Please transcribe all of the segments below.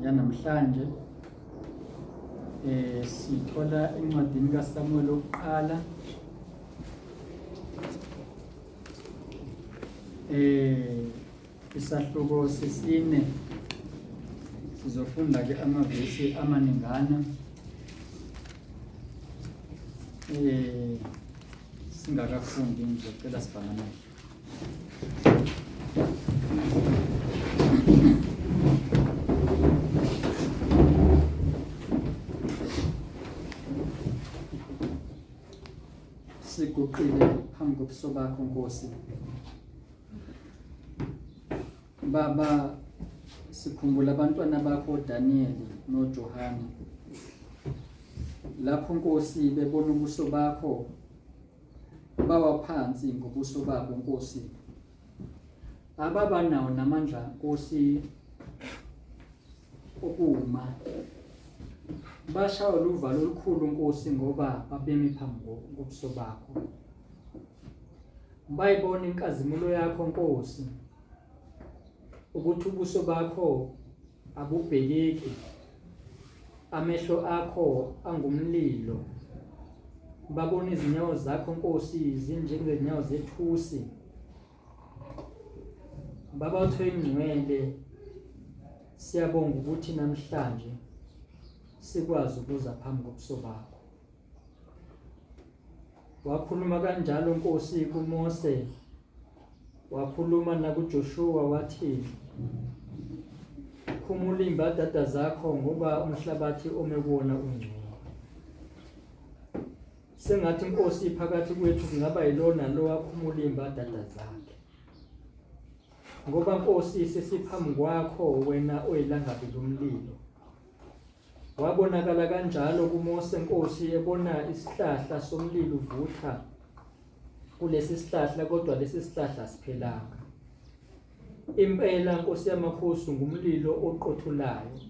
Yanamhlanje sithola encwadini kaSamuel oqala isahluko sesine, sizofunda ke amavesi amaningana singakafundi ngizocela sibhale amehlo. Siguqile phambi kobuso bakho Nkosi. Baba, sikhumbula abantwana bakho oDaniyeli noJohane. Lapho Nkosi bebona ubuso bakho bawa phansi ngobuso babo Nkosi. Ababa nawo namandla Nkosi okuma. Bashawa luvalo olukhulu Nkosi ngoba babemi phambi kobuso bakho. Bayibona inkazimulo yakho Nkosi, ukuthi ubuso bakho abubhekeki, amehlo akho angumlilo. Babona izinyawo zakho Nkosi zinjengezinyawo zethusi. Baba uThoyingcwele, siyabonga ukuthi namhlanje sikwazi ukuza phambi kobuso bakho. Wakhuluma kanjalo Nkosi kuMose, wakhuluma nakuJoshuwa wathi, khumula imbadada zakho ngoba umhlabathi ome kuwona ungcwele. Sengathi Nkosi phakathi kwethu kungaba yilona lo akhumula imbadada zakhe. Ngoba Nkosi sesiphambi kwakho wena oyilangabi lomlilo. Wabonakala kanjalo kuMose Nkosi ebona isihlahla somlilo uvutha kulesi sihlahla, kodwa lesi sihlahla asiphelanga. Impela Nkosi yamakhosi ngumlilo oqothulayo.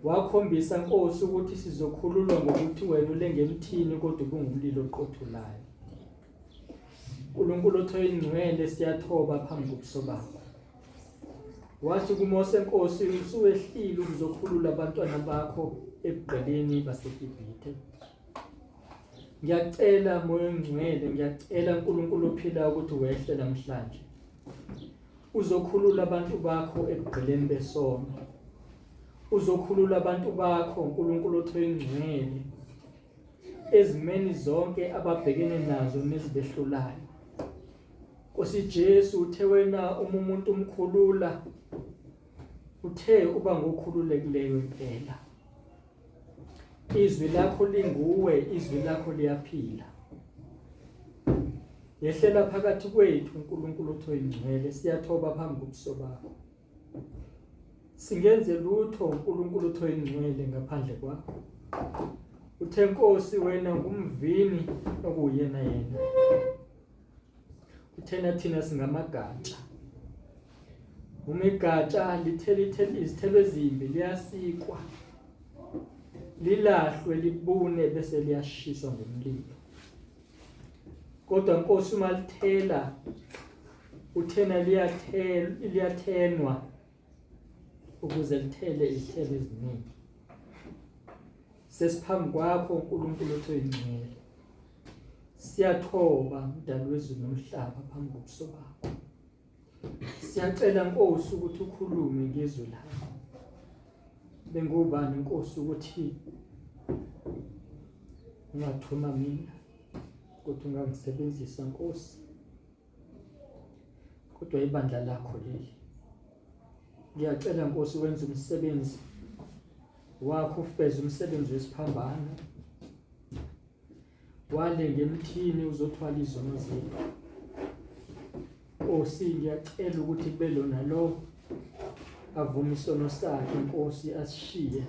Wakhombisa Nkosi ukuthi sizokhululwa ngokuthi wena ulenge emthini kodwa ubungumlilo oqothulayo. uNkulunkulu othoyingcwele, siyathoba phambi kobuso bakho. Wathi kuMose, Nkosi, usuwehlile ukuzokhulula abantwana bakho ebugqilini baseGibhithe. Ngiyacela Moya oNgcwele, ngiyacela uNkulunkulu ophilayo ukuthi wehle namhlanje. Uzokhulula abantu bakho ebugqilini besono. Uzokhulula abantu bakho uNkulunkulu othoyingcwele ezimeni zonke ababhekene nazo nezibehlulayo. Nkosi Jesu, uthe wena uma umuntu umkhulula, uthe uba ngokhululekileyo impela. Izwi lakho linguwe, izwi lakho liyaphila. Yehlela phakathi kwethu uNkulunkulu othoyingcwele, siyathoba phambi kobuso bakho. Singenze lutho uNkulunkulu othoyingcwele ngaphandle kwakho. Uthe Nkosi wena ngumvini okuwuyena yena. Uthena thina singamagatsha. Uma igatsha lithela izithelo ezimbi liyasikwa, lilahlwe libune bese liyashiswa ngomlilo. Kodwa Nkosi uma lithela uthena liyathela liyathenwa ukuze lithele izithelo eziningi. Sesiphambi kwakho uNkulunkulu othoyingcwele. Siyathoba mdali wezulu nomhlaba phambi kobuso bakho. Siyacela Nkosi ukuthi ukhulume ngezwi lakho. Bengubani Nkosi ukuthi ungathuma mina ukuthi ungangisebenzisa Nkosi. Kodwa ibandla lakho leli. Ngiyacela Nkosi wenze umsebenzi wakho, ufeze umsebenzi wesiphambano. Walenga emthini uzothwala izono zethu. Nkosi ngiyacela ukuthi kube lona lo avume isono sakhe Nkosi asishiye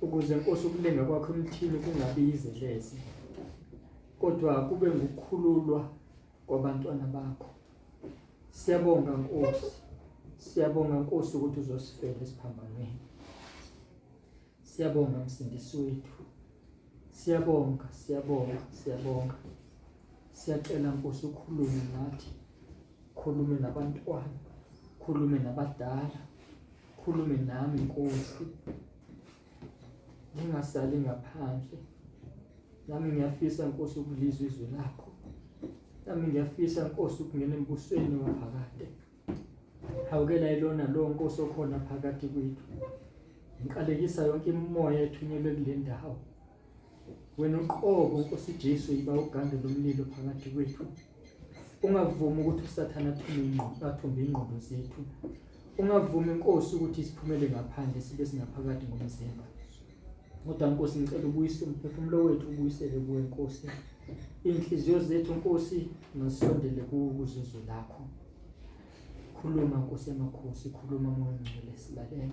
ukuze Nkosi ukulenga kwakho emthini kungabi yizeleze kodwa kube ngukukhululwa kwabantwana bakho. Siyabonga Nkosi, siyabonga Nkosi ukuthi uzosifela esiphambanweni. Siyabonga Msindisi wethu. Siyabonga, siyabonga, siyabonga. Siyacela Nkosi ukhulume nathi, khulume nabantwana, khulume nabadala, Ukhulume nami Nkosi. Ngingasali ngaphandle. Nami ngiyafisa Nkosi ukulizwa izwi lakho. Nami ngiyafisa Nkosi ukungena embusweni waphakade. Hawukela ilona lo Nkosi okhona phakathi kwethu. Ngiqalekisa yonke imimoya ethunyelwe kule ndawo. Wena uqobo Nkosi Jesu yiba ugande lomlilo phakathi kwethu. Ungavumi ukuthi uSathane athume ingqondo athumbe ingqondo zethu. Ungavumi Nkosi ukuthi siphumele ngaphandle sibe singaphakathi ngomzimba. Kodwa Nkosi ngicela ubuyise umphefumulo wethu ubuyisele kuwe Nkosi. Inhliziyo zethu Nkosi masondele kuwe ukuze izwi lakho. Khuluma Nkosi yamakhosi, khuluma Moya oNgcwele silalele.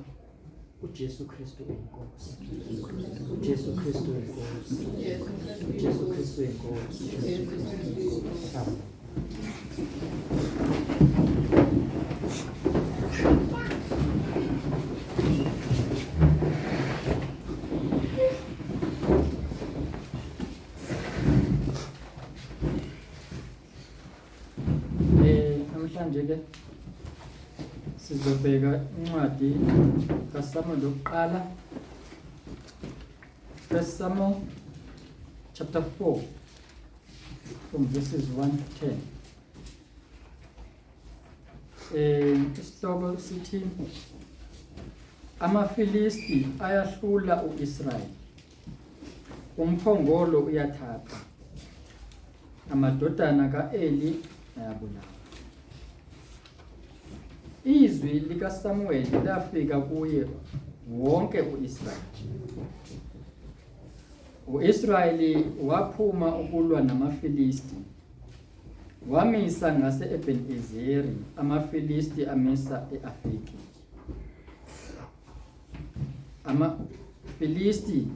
uJesu Kristu inkosi. uJesu Kristu inkosi. uJesu Kristu inkosi. Amen. Namhlanje ke sizobheka incwadi kaSamuel yokuqala. First Samuel chapter 4 from verses 1 to 10. Isihloko sithi amaFilisti ayahlula uIsrayeli. Umphongolo uyathathwa. Amadodana kaEli ayabulawa. Izwi likaSamuweli lafika kuye wonke uIsrayeli. UIsrayeli waphuma ukulwa namaFilisti. Wamisa ngase-Ebhen-Ezeri, amaFilisti amisa e-Afeki. AmaFilisti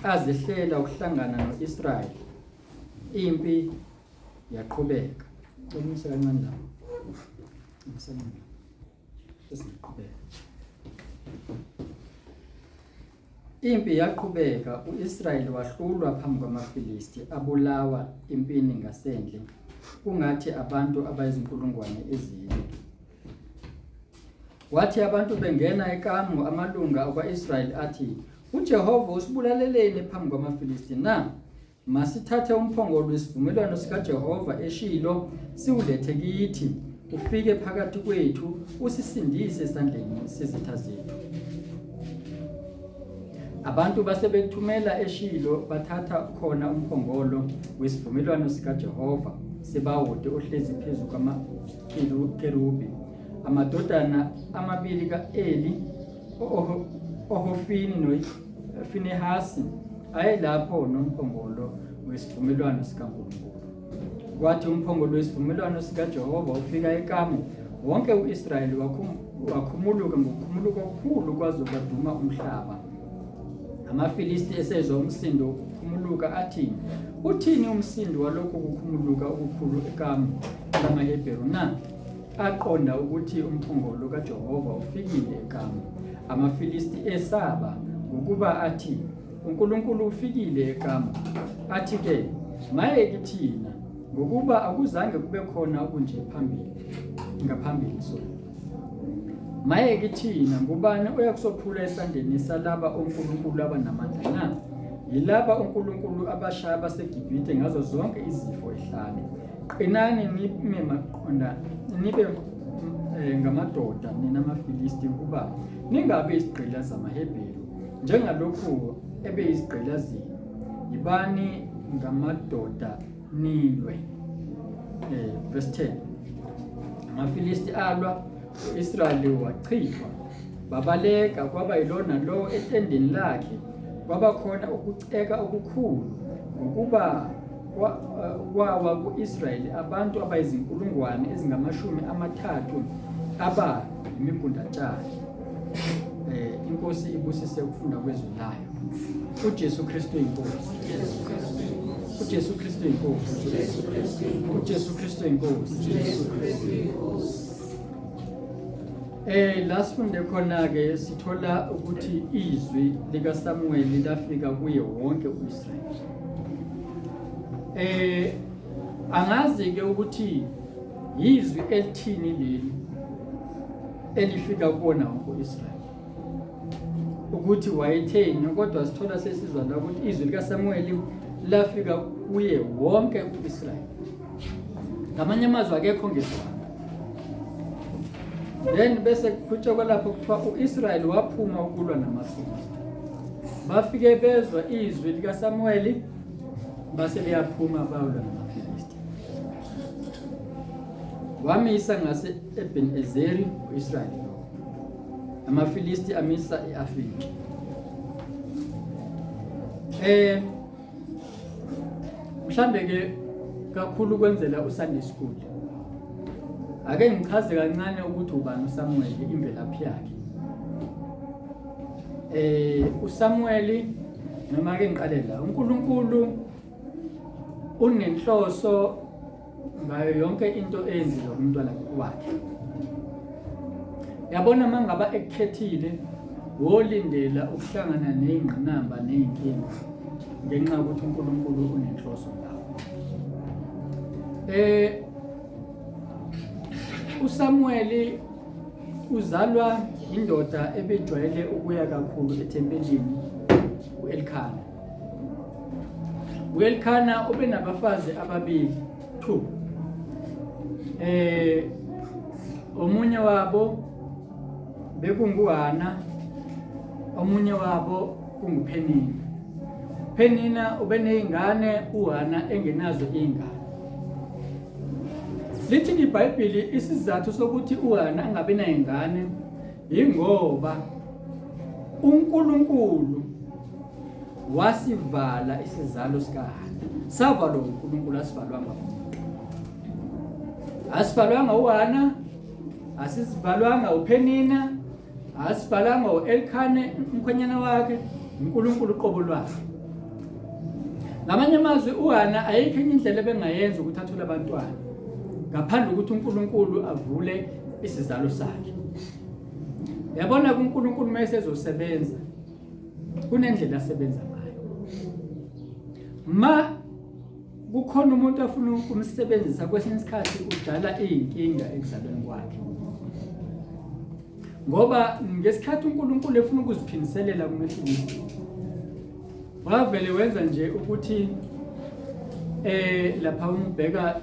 azehlela ukuhlangana no-Israyeli. Impi yaqhubeka. Cela kancane la. Cela Bese ngiqhubeka. Impi yaqhubeka, u-Israyeli wahlulwa phambi kwamaFilisti, abulawa empini ngasendle, kungathi abantu abayizinkulungwane ezine. Kwathi abantu bengena ekamu, amalunga akwa-Israyeli athi, uJehova usibulaleleni phambi kwamaFilisti na? Masithathe umphongolo wesivumelwano sikaJehova eShilo siwulethe kithi, ufike phakathi kwethu, usisindise esandleni sezitha zethu. Abantu base bethumela eShilo bathatha khona umphongolo wesivumelwano sikaJehova Sebawoti ohlezi phezu kwamakerubi. Amadodana amabili ka-Eli, oHofini noFinehasi, ayelapho nomphongolo wesivumelwano sikaNkulunkulu. Kwathi umphongolo wesivumelwano sikaJehova ufika ekamu, wonke u-Israyeli wakhumuluka ngokukhumuluka okukhulu kwaze kwaduma umhlaba. AmaFilisti esezwa umsindo wokukhumuluka athi, uthini umsindo walokhu kukhumuluka okukhulu ekamu lamaHebheru na? Aqonda ukuthi umphongolo kaJehova ufikile ekamu. AmaFilisti esaba ngokuba athi, uNkulunkulu ufikile ekamu. Athi ke, maye kithina, ngokuba akuzange kube khona okunje phambili ngaphambili so. Maye kithina, ngubani oyakusophula esandleni salaba onkulunkulu abanamandla na? Yilaba onkulunkulu abashaya abaseGibhithe ngazo zonke izifo ehlane. Qinani nibe maqonda nibe ngamadoda nina maFilisti ukuba ningabe izigqila zamaHebheru njengalokhu ebeyizigqila zenu. Yibani ngamadoda nilwe. Verse 10. AmaFilisti alwa, u-Israyeli wachithwa, babaleka kwaba yilona lowo etendeni lakhe. Kwaba khona ukuceka okukhulu ngokuba kwawa ku-Israyeli abantu abayizinkulungwane ezingama-30 aba imigundatshani. Inkosi ibusise ukufunda kwezwi layo. uJesu Kristu inkosi. uJesu Kristu inkosi. uJesu Kristu inkosi. La sifunde khona ke sithola ukuthi izwi likaSamuweli lafika kuye wonke uIsrayeli. Angazi ke ukuthi yizwi elithini leli. elifika kuwona wonke u-Israyeli ukuthi wayetheni, kodwa sithola sesizwa la ukuthi izwi likaSamuweli lafika kuye wonke u-Israyeli. Ngamanye amazwi akekho ongezwanga. Then bese kuqhutshekwa lapho kuthiwa u-Israyeli waphuma ukulwa namaFilisti. Bafike bezwa izwi likaSamuweli base beyaphuma bayolwa namaFilisti. Wamisa ngase Eben-Ezeri u-Israyeli lokho. AmaFilisti amisa e-Afiki. Eh mhlambe ke kakhulu kwenzela uSunday school. Ake ngichaze kancane ukuthi ubani uSamuel imvelaphi yakhe. Eh uSamuel noma ke ngiqale la uNkulunkulu unenhloso ngayo yonke into eyenziwa kumntwana wakhe. Yabona mangaba ekukhethile wolindela ukuhlangana nezingqinamba nezinkinga ngenxa yokuthi uNkulunkulu unenhloso ngawe. Eh uSamueli uzalwa indoda ebejwayele ukuya kakhulu ethempelini uElkhana. U-Elkhana ubenabafazi ababili, two. Eh omunye wabo bekunguHana, omunye wabo kunguPhenina. Phenina ubeney'ngane, uHana engenazo iy'ngane. Lithi iBhayibheli isizathu sokuthi uHana angabi nay'ngane yingoba uNkulunkulu wasivala isizalo sikaHana. Savalwa uNkulunkulu, asivalwanga umuntu. Asivalwanga uHana, asivalwanga uPhenina, asivalwanga uElkhane umkhwenyana wakhe, uNkulunkulu uqobo lwakhe. Ngamanye amazwi uHana ayikho enye indlela ebengayenza ukuthi athole abantwana ngaphandle ukuthi uNkulunkulu avule isizalo sakhe. Yabona kuNkulunkulu uma esezosebenza kunendlela asebenza ngayo. Ma kukhona umuntu afuna ukumsebenzisa kwesinye isikhathi udala izinkinga ekuzalweni kwakhe. Ngoba ngesikhathi uNkulunkulu efuna ukuziphindiselela kuMefilisti wavele wenza nje ukuthi eh lapha umbheka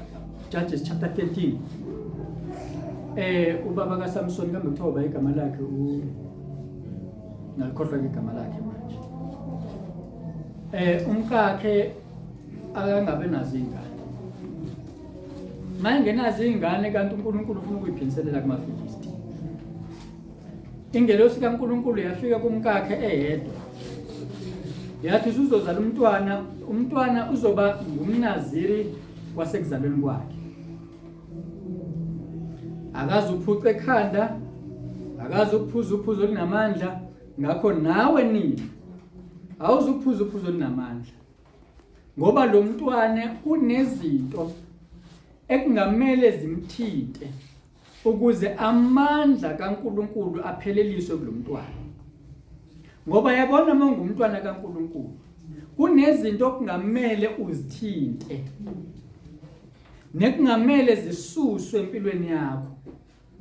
Judges chapter 13 eh ubaba kaSamson kambe kuthiwa uba igama lakhe u ngalikhohlwa igama lakhe manje eh umkakhe akangabe nazo ingane mayengenazo ingane kanti uNkulunkulu ufuna ukuyiphindiselela kumaFilisti. Ingelosi kaNkulunkulu yafika kumkakhe eyedwa yathi usuzozala umntwana, umntwana uzoba ngumNaziri wasekuzalweni kwakhe. Akaze uphuce ekhanda, akaze ukuphuza uphuzo olunamandla, ngakho nawe nini awuzuphuza uphuzo olunamandla. Ngoba lo mntwana kunezinto ekungamele zimthinte ukuze amandla kaNkulunkulu apheleliswe kulo mntwana. Ngoba yabona uma ungumntwana kaNkulunkulu kunezinto okungamele uzithinte nekungamele zisuswe empilweni yakho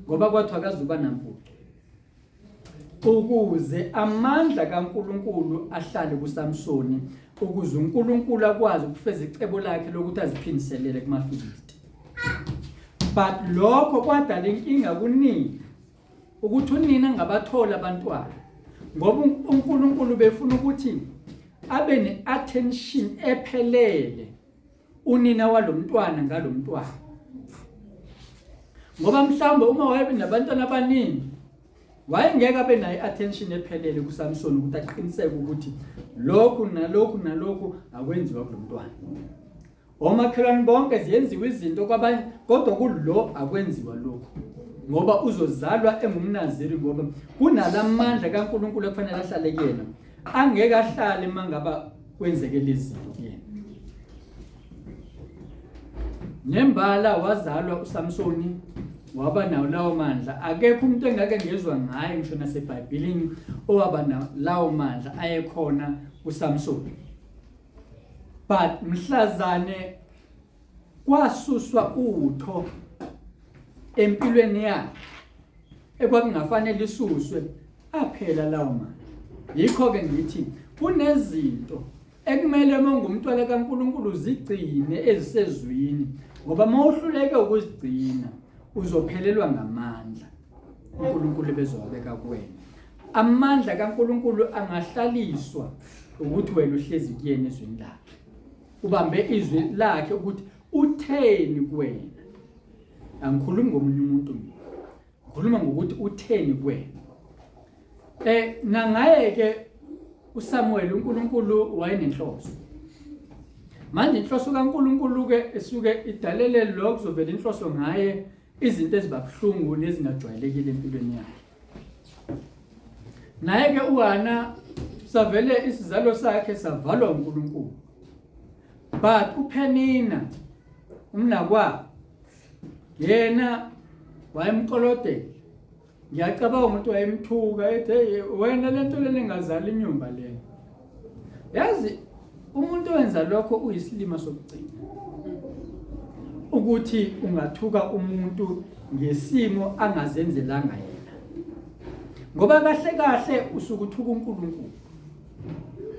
ngoba kwathiwa akazuba nampucu. Ukuze amandla kaNkulunkulu ahlale kuSamsoni, ukuze uNkulunkulu akwazi ukufeza icebo lakhe lokuthi aziphindiselele kumaFilisti. But lokho kwadala inkinga kunina ukuthi unina angabathola abantwana ngoba uNkulunkulu befuna ukuthi abe ne-attention ephelele unina walomntwana ngalomntwana ngoba mhlawumbe uma wayebe nabantwana abaningi wayengeke abe nayo i-attention ephelele kuSamson ukuthi aqiniseke ukuthi lokhu nalokhu nalokhu akwenziwa kulo mntwana. Omakhelwane bonke ziyenziwa izinto kwabanye kodwa kulo akwenziwa lokhu ngoba uzozalwa engumnaziri ngoba kunalamandla kaNkulunkulu ekufanele ahlale kuyena angeke ahlale mangaba kwenzeke lezi zinto kuyena. Nembala wazalwa uSamsoni waba nawo lawo mandla. Akekho umuntu engake ngezwa ngaye ngisho naseBhayibhelini owaba lawo mandla ayekhona kuSamsoni. But mhlazane kwasuswa utho empilweni yakhe. ekwakungafanele isuswe aphela lawo mandla. Yikho-ke ngithi kunezinto ekumele uma ungumntwana kaNkulunkulu uzigcine ezisezwini ngoba uma uhluleke ukuzigcina uzophelelwa ngamandla uNkulunkulu ebezowabeka kuwena. Amandla kaNkulunkulu angahlaliswa ukuthi wena uhlezi kuyena ezwini lakhe. Ubambe izwi lakhe ukuthi utheni kuwena. Angikhulumi ngomunye umuntu mina. Ngikhuluma ngokuthi utheni kuwena. Eh nangaye ke uSamuel uNkulunkulu wayenenhloso. Manje inhloso kaNkulunkulu ke esuke idalele lokho kuzovela inhloso ngaye izinto ezibabuhlungu nezingajwayelekile empilweni yakhe. Naye ke uHana savele isizalo sakhe savalwa uNkulunkulu. But uPhenina umnakwabo yena wayemkolodela. Ngiyacabanga ukuthi wayemthuka ethi hey wena lento lena engazali inyumba lena. Yazi umuntu owenza lokho uyisilima sokugcina. Ukuthi ungathuka umuntu ngesimo angazenzelanga yena. Ngoba kahle kahle usukuthuka uNkulunkulu.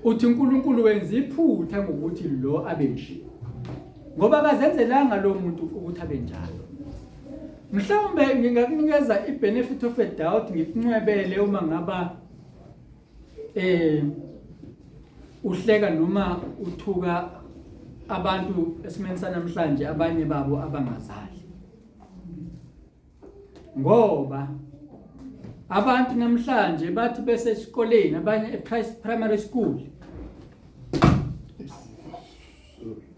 Uthi uNkulunkulu wenza iphutha ngokuthi lo abe nje. Ngoba akazenzelanga lo muntu ukuthi abe njalo. Mhlawumbe ngingakunikeza i-benefit of a doubt ngikuncwebele uma ngaba eh uhleka noma uthuka abantu esimeni sanamhlanje abanye babo abangazali. Ngoba abantu namhlanje bathi besesikoleni abanye e-primary school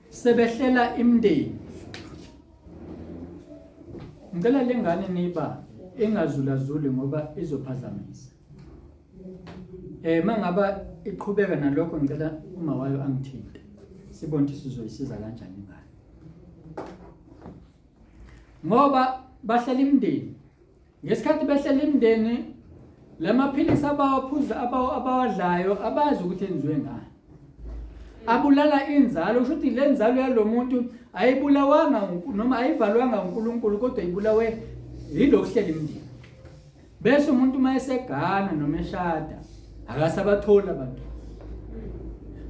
sebehlela imindeni. Ngicela lengane niba ingazulazuli ngoba izophazamisa. Eh mangaba iqhubeka nalokho ngicela uma wayo angithinte. Sibone ukuthi sizoyisiza kanjani ingane. Ngoba bahlela imindeni. Ngesikhathi behlela imindeni lamaphilisi abawaphuza abawadlayo abazi ukuthi enziwe ngani. Abulala inzalo kusho ukuthi le nzalo yalomuntu ayibulawanga noma ayivalwanga uNkulunkulu kodwa ibulawe yilokuhlela imindeni. Bese umuntu uma esegana noma eshada akasabatholi abantu.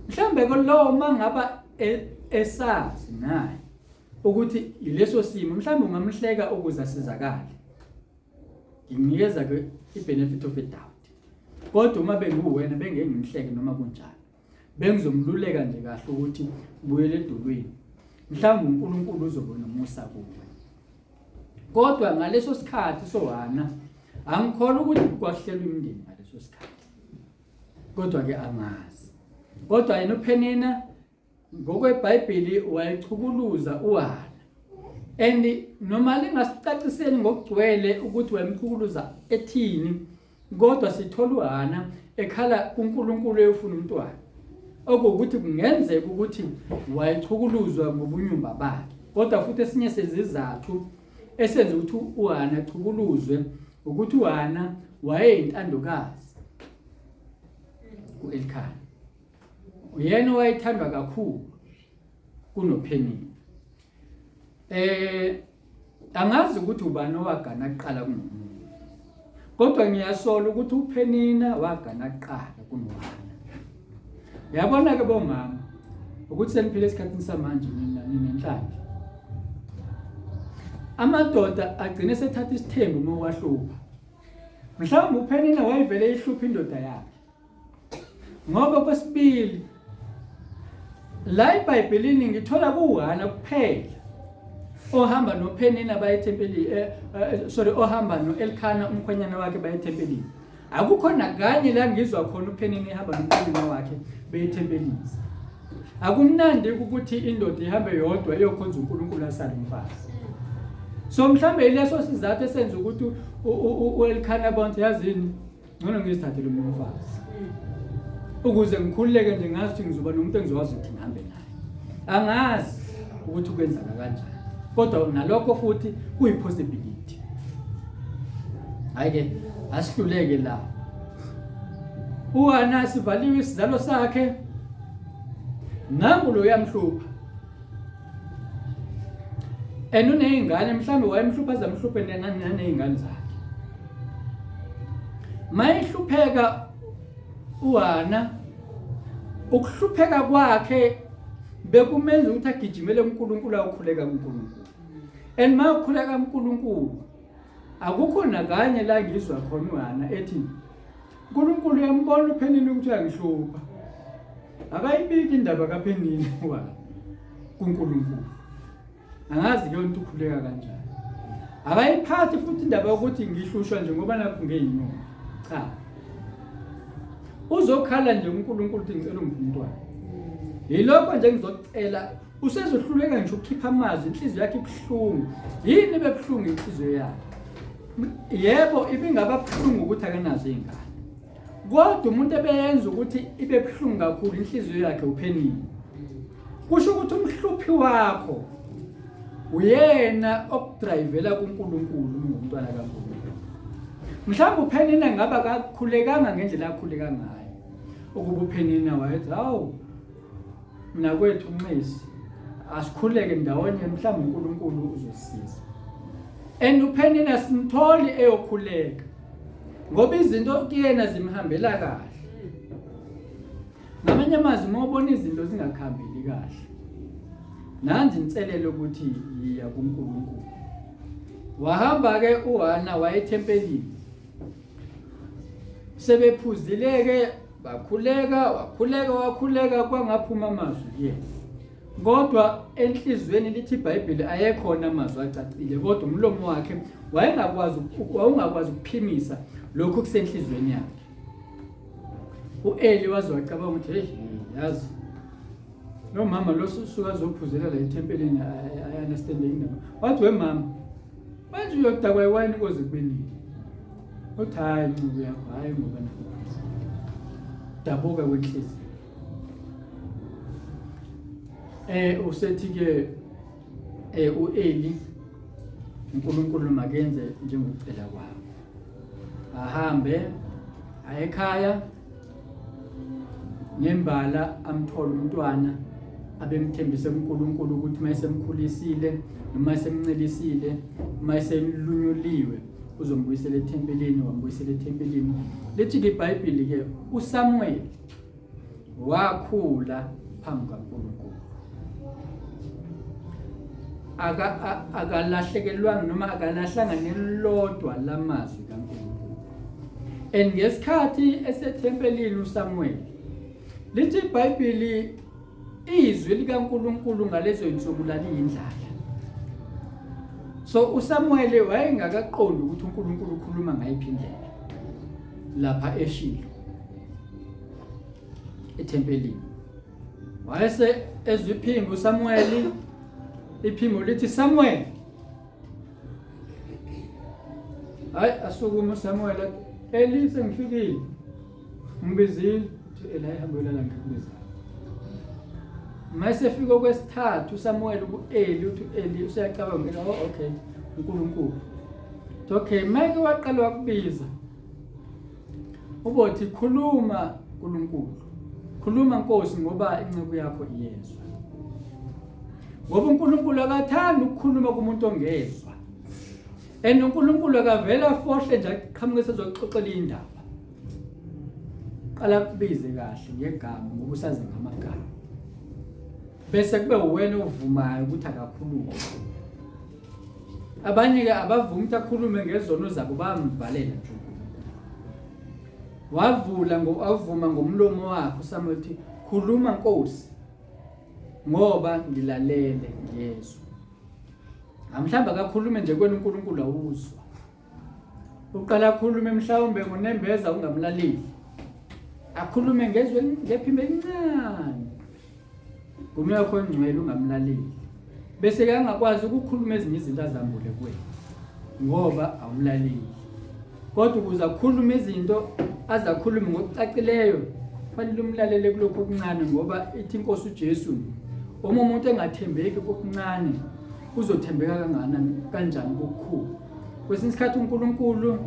Mhlambe ke lowo uma ngaba e, esazi naye ukuthi ileso simo mhlambe ungamhleka ukuze asizakale. Ngikunikeza ke i-benefit of a doubt. Kodwa uma benguwena bengeke ngimhleke noma kunjalo. Bengizomluleka nje kahle ukuthi buyele edolweni. Mhlawumbe uNkulunkulu uzoba nomusa kuwe. Kodwa ngaleso sikhathi sohana angikholwa ukuthi kwahlelwa imindeni ngaleso sikhathi. Kodwa ke angazi. Kodwa yena uPhenina ngokweBhayibheli wayechukuluza uHana. And noma lingasicaciseli ngokugcwele ukuthi wayemchukuluza ethini kodwa sithola uHana ekhala kuNkulunkulu eyofuna umntwana. Okuwukuthi kungenzeka ukuthi wayechukuluzwa ngobunyumba bakhe. Kodwa futhi esinye sezizathu esenza ukuthi uHana achukuluzwe ukuthi uHana wayeyintandokazi ku-Elkhana. Uyena owayethandwa kakhulu kunoPhenina. Eh angazi ukuthi ubani owagana kuqala kunomunye. Kodwa ngiyasola ukuthi uPhenina wagana kuqala kunoHana. Uyabona ke bomama ukuthi seniphila esikhathini samanje nina ninenhlanhla. Amadoda agcine sethatha isithembu uma wahlupha. Mhlawumbe uPhenina wayevele ihlupha indoda yakhe. Ngoba kwesibili la eBhayibhelini ngithola kuHana kuphela ohamba noPhenina baye ethempelini eh, eh, sorry ohamba noElkhana umkhwenyana wakhe baye ethempelini. Akukho nakanye la ngizwa khona uPhenina ehamba nomkhwenyana wakhe beye ethempelini. Akumnandi ukuthi indoda ihambe yodwa iyokhonza uNkulunkulu asale umfazi. So mhlambe ileso sizathu esenza ukuthi uElkhana bonke yazini ngcono ngizithathele omunye umfazi ukuze ngikhululeke nje ngazi ukuthi ngizoba nomuntu engizokwazi ukuthi ngihambe naye angazi ukuthi kwenzeka kanjani kodwa nalokho futhi kuyi-possibility hhayi ke asihluleke la uHana sivaliwe isizalo sakhe nangu lo uyamhlupha and uney'ngane mhlawumbe wayemhlupha azamhluphe naney'ngane zakhe. Mayehlupheka uHana, ukuhlupheka kwakhe bekumenza ukuthi agijimele kuNkulunkulu ayokhuleka kuNkulunkulu. And mayokhuleka kuNkulunkulu akukho nakanye la ngizwa khona uHana ethi uNkulunkulu uyambona uPhenini ukuthi uyangihlupha. Akayibiki indaba kaPhenini uHana kuNkulunkulu. Angazi ke umuntu ukhuleka kanjani. Akayiphathi futhi indaba yokuthi ngihlushwa nje ngoba nakho ngeyinyoka. Cha. Uzokhala nje uNkulunkulu ukuthi ngicela ungiphe umntwana. Yilokho nje ngizocela usezohluleka ngisho ukukhipha amazwi inhliziyo yakhe ibuhlungu. Yini bebuhlungu inhliziyo yakhe? Yebo ibingaba buhlungu ukuthi akanazo izingane. Kodwa umuntu ebeyenza ukuthi ibe buhlungu kakhulu inhliziyo yakhe uphenile. Kusho ukuthi umhluphi wakho uyena okudrayivela kuNkulunkulu ungumntwana kaNkulunkulu. Mhlawumbe uPhenina ngaba kakhulekanga ngendlela akhuleka ngayo. Ukuba uPhenina wayethi hawu mnakwethu uNxesi asikhuleke ndawonye mhlawumbe uNkulunkulu uzosisiza. And uPhenina simtholi eyokhuleka. Ngoba izinto kuyena zimhambela kahle. Ngamanye amazwi uma ubona izinto zingakuhambeli kahle, nanzi inselelo ukuthi yiya kuNkulunkulu. Wahamba-ke uHana waya ethempelini. Sebephuzile-ke bakhuleka, wakhuleka, wakhuleka kwangaphuma amazwi kuyena. Kodwa enhliziyweni lithi iBhayibheli ayekhona amazwi acacile, kodwa umlomo wakhe wayengakwazi wawungakwazi ukuphimisa lokhu kusenhliziyweni yakhe. U-Eli waze wacabanga ukuthi hey yazi lo mama lo suka azophuzela la ethempelini I understand indaba. Wathi we mama manje uyodakwa iwayini koze kube nini? Uthi hayi nceku yakho hayi ngoba nakuphuza. Dabuka kwenhliziyo. Eh usethi ke eh uEli uNkulunkulu makenze njengokucela kwakho. Ahambe aye ekhaya nembala amthole umntwana abemthembise kuNkulunkulu ukuthi uma esemkhulisile noma esemncelisile uma eselunyuliwe uzombuyisela ethempelini wambuyisela ethempelini lithi-ke ibhayibheli-ke uSamuweli wakhula phambi kaNkulunkulu aka akalahlekelwanga noma akalahlanga nelilodwa lamazwi kaNkulunkulu and ngesikhathi esethempelini uSamuel lithi iBhayibheli izwi likaNkulunkulu ngalezo insuku laliyindlala so uSamuel wayengakaqondi ukuthi uNkulunkulu ukhuluma ngayiphi indlela lapha eShilo ethempelini wayese ezwa iphimbo uSamuweli iphimbo lithi Samuel hayi asukuma uSamuel Eli sengifikile ngibizile uthi Eli hayi hamba uyolala ngikubiza Mase fika okwesithathu uSamuel ku-Eli uthi u-Eli useyacabanga oh okay uNkulunkulu okay meke waqala wakubiza Ubothi khuluma uNkulunkulu. Khuluma Nkosi ngoba inceku yakho iyezwa. Ngoba uNkulunkulu akathandi ukukhuluma kumuntu ongezwa. And uNkulunkulu akavela afohle nje aqhamuke sezoxoxela indaba. Qala kubize kahle ngegama ngoba usazi ngamagama. Bese kube uwena ovumayo ukuthi akakhulume. Abanye-ke abavumi ukuthi akhulume ngezono zabo bayamvalela nje Wavula wavuma ngomlomo wakhe uSamuel uthi khuluma Nkosi ngoba ngilalele ngiyezwa. Mhlawumbe akakhulume nje kwena uNkulunkulu awuzwa. Uqala akhulume mhlawumbe ngonembeza ungamlaleli. Akhulume ngezwe ngephimbo elincane. Ngomoya wakho ongcwele ungamlaleli. Bese ke angakwazi ukukhuluma ezinye izinto azambule kuwena ngoba awumlaleli. Kodwa ukuze akhulume izinto azakhulume ngokucacileyo kufanele umlalele kulokhu okuncane ngoba ithi inkosi uJesu uma umuntu engathembeki kokuncane uzothembeka kangakanani kanjani kokukhulu. Kwesinye isikhathi uNkulunkulu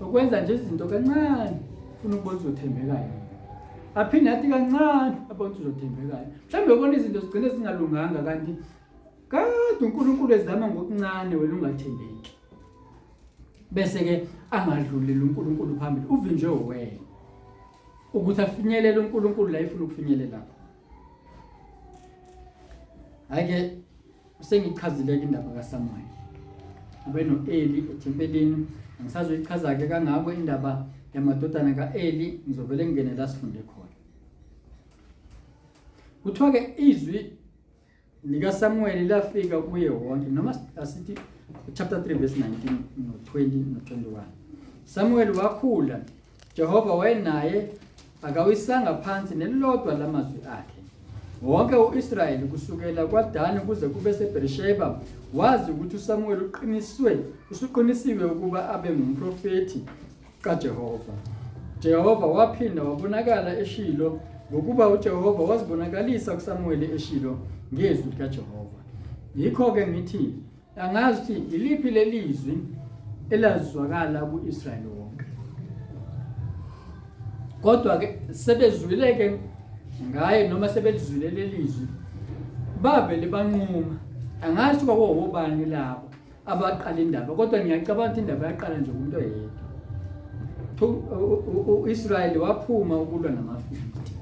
ukwenza nje izinto kancane ufuna ukubona uzothembeka yini. Aphinde athi kancane abone ukuthi uzothembeka yini. Mhlawumbe ubona izinto zigcine zingalunganga kanti kade uNkulunkulu ezama ngokuncane wena ungathembeki. Bese-ke angadluleli uNkulunkulu phambili, uvinjwe wena ukuthi afinyelele uNkulunkulu la efuna ukufinyelela khona. Hhayi-ke sengichazile-ke indaba kaSamuweli ube no-Eli ethempelini. Angisazoyichaza-ke kangako indaba yamadodana ka-Eli, ngizovele ngingene la sifunde khona. Kuthiwa-ke izwi likaSamuweli lafika kuye wonke, noma asithi chapter 3 verse 19 no-20 no-21. Samuweli wakhula, Jehova wayenaye, akawisanga phansi nelilodwa lamazwi akhe. Wonke u-Israyeli kusukela kwaDani kuze kube seBersheba wazi ukuthi uSamuweli uqiniswe usuqinisiwe ukuba abe ngumprofethi kaJehova. Jehova waphinda wabonakala eShilo ngokuba uJehova wazibonakalisa kuSamuweli eShilo ngezwi likaJehova. Yikho-ke ngithi angazi ukuthi yiliphi lelizwi elazwakala ku-Israyeli wonke. Kodwa-ke sebezwile-ke ngaye noma sebelizwile lelizwi bavele banquma. Angazi ukuthi kwakuwobani labo abaqala indaba kodwa ngiyacabanga ukuthi indaba yaqala nje umuntu oyedwa. U-Israyeli waphuma ukulwa namaFilisti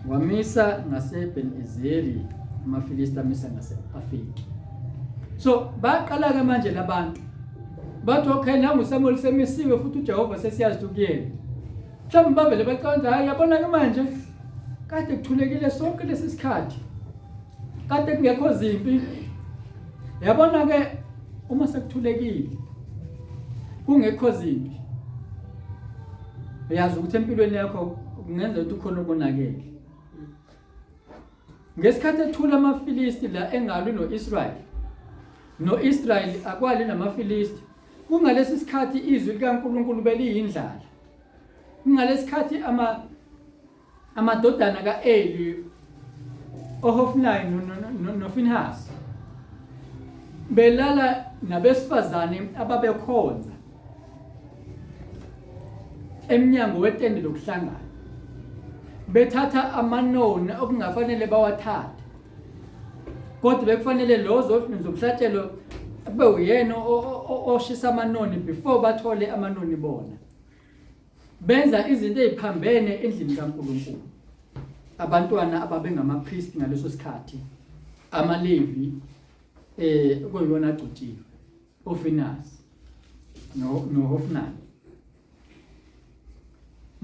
wamisa ngaseBhen-Ezeri, amaFilisti amisa ngase-Afeki. So baqala-ke manje labantu bathi okay, nangu uSamuel semisiwe futhi uJehova sesiyazi ukuthi kuyena. Mhlawumbe bavele bacabanga hayi yabona-ke manje kade kuthulekile sonke lesi sikhathi, kade kungekho zimpi. Yabona-ke uma sekuthulekile kungekho zimpi, uyazi ukuthi empilweni yakho kungenzeka ukuthi ukhona okonakele. Ngesikhathi ethula amaFilisti la engalwi no-Israyeli, no-Israyeli akwali namaFilisti, kungalesi sikhathi izwi likaNkulunkulu beliyindlala. Kungalesi sikhathi ama amadodana ka-Eli oHofni noFinehasi belala nabesifazane ababekhonza emnyango wetende lokuhlangana, bethatha amanoni okungafanele bawathathe, kodwa bekufanele lo zomhlatshelo kube uyena oshisa amanoni before bathole amanoni bona. Benza izinto eziphambene endlini kaNkulunkulu. Abantwana ababengamapristi ngaleso sikhathi, amaLevi kuyiwona agcotshiwe, oFinasi no noHofnani.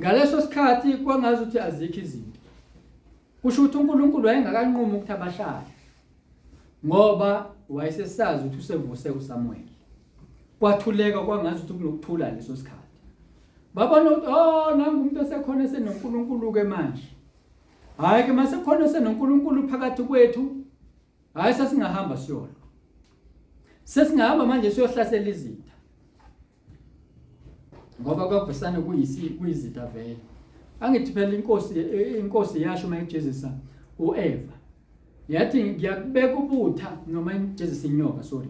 Ngaleso sikhathi kwangazi ukuthi azikho izinto. Kusho ukuthi uNkulunkulu wayengakanqumi ukuthi abashaye ngoba wayesesazi ukuthi usevuse uSamuel. Kwathuleka kwangazi ukuthi kunokuthula leso sikhathi. Babona ukuthi oh nangu umuntu osekhona esenoNkulunkulu ke manje. Hayi ke masekhona esenoNkulunkulu phakathi kwethu, hayi sesingahamba siyolwa. Sesingahamba manje siyohlasela izitha. Ngoba kwavusana kuyisi kuyizitha vele. Angithi phela inkosi inkosi yasho uma ijezisa uEva. Yathi ngiyakubeka ubutha noma ijezisa inyoka sorry.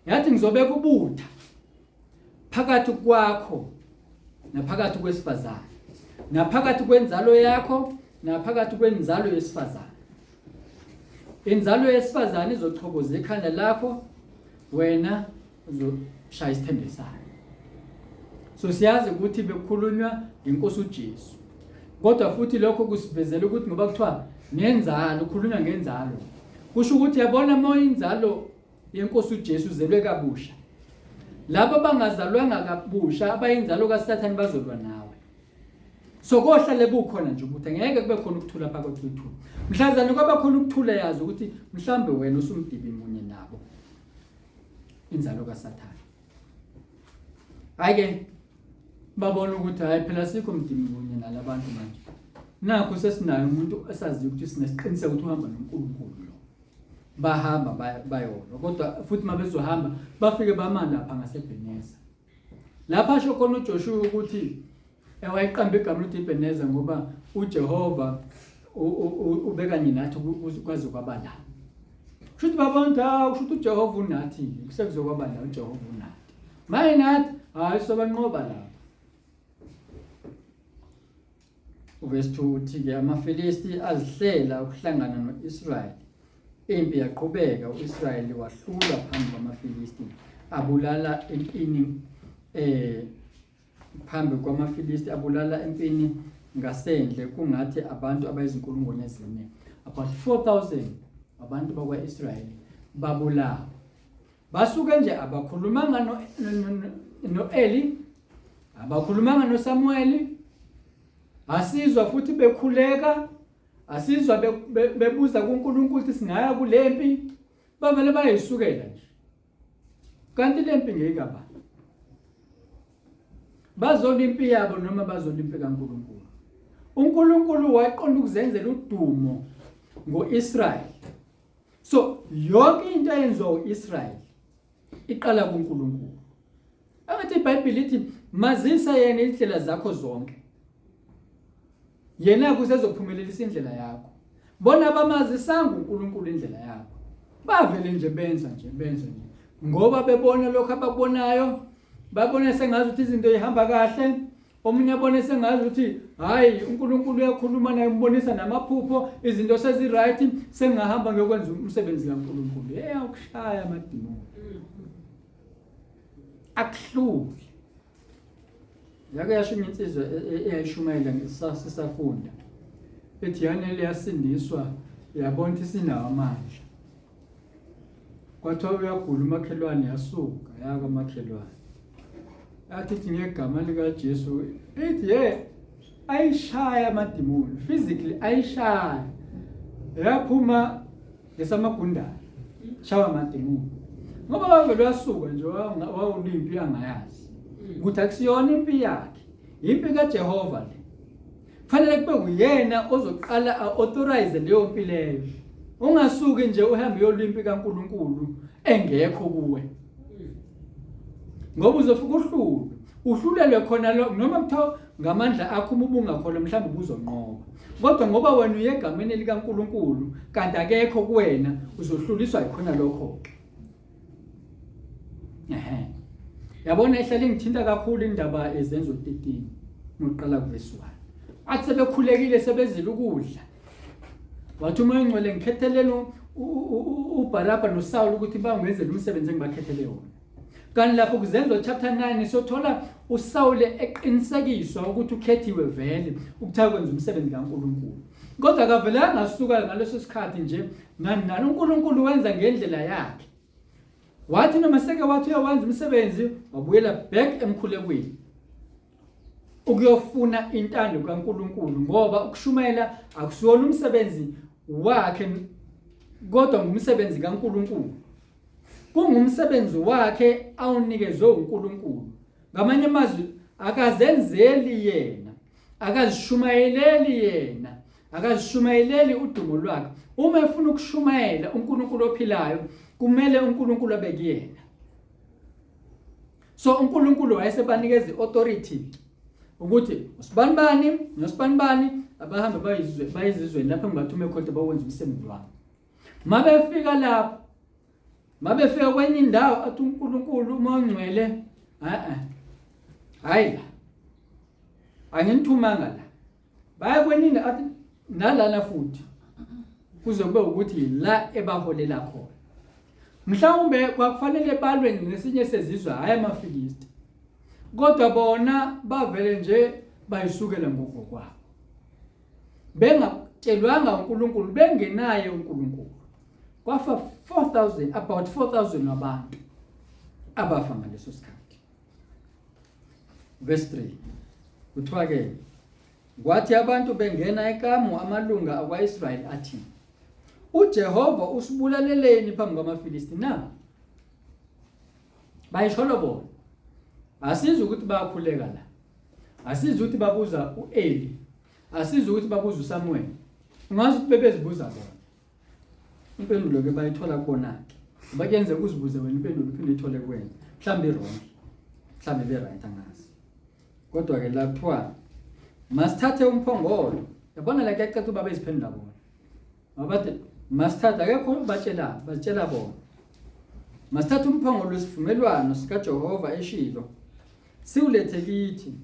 Yathi ngizobeka ubutha phakathi kwakho naphakathi kwesifazane naphakathi kwenzalo yakho naphakathi kwenzalo yesifazane. Inzalo yesifazane izochoboza ikhanda lakho wena uzoshaya isithembe sayo. So siyazi ukuthi bekukhulunywa ngenkosi uJesu. Kodwa futhi lokho kusivezela ukuthi ngoba kuthiwa nenzalo, kukhulunywa ngenzalo. Kusho ukuthi yabona uma inzalo yenkosi uJesu uzelwe kabusha. Labo abangazalwanga kabusha abayinzalo kaSathane bazolwa nawe. So kohlale bukhona nje ukuthi ngeke kube khona ukuthula phakathi kwethu. Mhlazane kwaba khona ukuthula yazi ukuthi mhlambe wena usumdibi munye nabo. Inzalo kaSathane. Hayi ke babona ukuthi hayi phela sikho mdibi munye nalabantu manje. Nakho sesinayo umuntu esaziyo ukuthi sinesiqiniseko ukuthi uhamba noNkulunkulu lo. Bahamba bayolwa kodwa futhi mabezohamba bafike bama lapha ngaseBheneza. Lapha asho khona uJoshua ukuthi ewayiqamba igama ukuthi iBheneza ngoba uJehova ubekanye nathi kwaze kwaba la. Kusho ukuthi babona ukuthi hawu kusho ukuthi uJehova unathi kusekuzokwaba la uJehova unathi. Maye nathi hayi sobanqoba lapha. Uvesi 2 uthi-ke amaFilisti azihlela ukuhlangana no-Israyeli. Impi yaqhubeka, u-Israyeli wahlulwa phambi kwamaFilisti, abulala empini. phambi kwamaFilisti abulala empini ngasendle kungathi abantu abayizinkulungwane ezine, about 4000 abantu bakwa-Israyeli babulawa. Basuke nje abakhulumanga no-Eli, abakhulumanga noSamuweli, asizwa futhi bekhuleka, asizwa bebuza kuNkulunkulu ukuthi singaya kulempi, bavele bayisukela nje. Kanti lempi ngeyikabani? Bazolwa impi yabo noma bazolwa impi kaNkulunkulu? UNkulunkulu waqonda ukuzenzela udumo ngo-Israyeli. So yonke into eyenziwa u-Israyeli iqala kuNkulunkulu. Angathi iBhayibheli lithi mazisa yena indlela zakho zonke. Yena kusezophumelelisa indlela yakho. Bona bamazisanga uNkulunkulu indlela yakho. Bavele nje benza nje benza nje ngoba bebona lokho abakubonayo, babone sengazi ukuthi izinto ihamba kahle. Omunye abone sengazi ukuthi hayi uNkulunkulu uyakhuluma naye umbonisa namaphupho, izinto sezi-right, sengingahamba ngiyokwenza umsebenzi kaNkulunkulu. Hey, awukushaya amadimoni. Akuhluli. Yake yasho enye insizwa eyayishumayela sisafunda. Ethi yanele yasindiswa yabona ukuthi sinawo amandla. Kwathiwa uyagula umakhelwane yasuka yaya kwamakhelwane. Yathi ithi ngegama likaJesu ithi ye ayishaya amadimoni physically ayishaya. Yaphuma ngesamagundane shawa amadimoni. Ngoba wavele wasuka nje wawulimpi angayazi ukuthi akusiyona impi yakhe, impi kaJehova le. Kufanele kube uyena ozoqala a-authorize leyo mpi leyo. Ungasuki nje uhambe uyolwa impi kaNkulunkulu engekho kuwe. Ngoba uzofika uhlulwe. Uhlulelwe khona lo noma kuthiwa ngamandla akho uma ubungakholwa mhlawumbe ubuzonqoba. Kodwa ngoba wena uye egameni likaNkulunkulu kanti akekho kuwena uzohluliswa yikhona lokho-ke. Ehhe. Yabona ihlale ingithinta kakhulu indaba ezenzo 13 ngokuqala kuvesi 1. Athi sebekhulekile sebezila ukudla. Wathi uMoya oNgcwele ngikhethelele uBarabha noSawuli ukuthi bangenzele umsebenzi engibakhethele wona. Kanti lapho kuzenzo chapter 9 sothola uSawule eqinisekiswa ukuthi ukhethiwe vele ukuthi akwenze umsebenzi kaNkulunkulu. Kodwa akavelanga asuka ngaleso sikhathi nje nani nani uNkulunkulu wenza ngendlela yakhe. Wathi noma seke wathi uyawenza umsebenzi wabuyela back emkhulekweni ukuyofuna intando kaNkulunkulu ngoba ukushumayela akusiwona umsebenzi wakhe kodwa ngumsebenzi kaNkulunkulu. Kungumsebenzi wakhe awunikezwe uNkulunkulu. Ngamanye amazwi akazenzeli yena, akazishumayeleli yena, akazishumayeleli udumo lwakhe. Uma efuna ukushumayela uNkulunkulu ophilayo, kumele uNkulunkulu abe kuyena. So uNkulunkulu wayesebanikeza i-authority ukuthi usibanibani nosibanibani abahambe bayizwe bayizizweni lapho engibathume khona bawenza umsebenzi wami. Mabefika lapho mabefika kwenye indawo athi uNkulunkulu uma ongcwele a-a hayi la anginithumanga la baya kwenye indawo athi nalana futhi kuze kube ukuthi la ebaholela khona mhlawumbe kwakufanele balwe nesinye sezizwe hhayi amaFilisti kodwa bona bavele nje bayisukela ngokokwabo bengatshelwanga uNkulunkulu bengenaye uNkulunkulu kwafa 4000 about 4000 wabantu abafa ngaleso sikhathi. Verse 3 kuthiwa ke kwathi abantu bengena ekamu amalunga akwaIsrayeli athi uJehova usibulaleleni phambi kwamaFilisti na? Bayisholo bona. Asizwe ukuthi bayakhuleka la. Asizwe ukuthi babuza uEli. Asizwe ukuthi babuza uSamuel. Ungazi ukuthi bebezibuza bona. Impendulo ke bayithola kubona-ke. Ngoba kuyenzeka uzibuze wena impendulo uphinde uyithole kuwena. Mhlawumbe i-wrong. Mhlawumbe ibe-right angazi. Kodwa-ke la kuthiwa masithathe umphongolo. Yabona la kuyacaca uba beziphendula bona. Mabathi masithathe akekho ubatshela bazitshela bona. Masithathe umphongolo wesivumelwano sikaJehova eShilo siwulethe kithi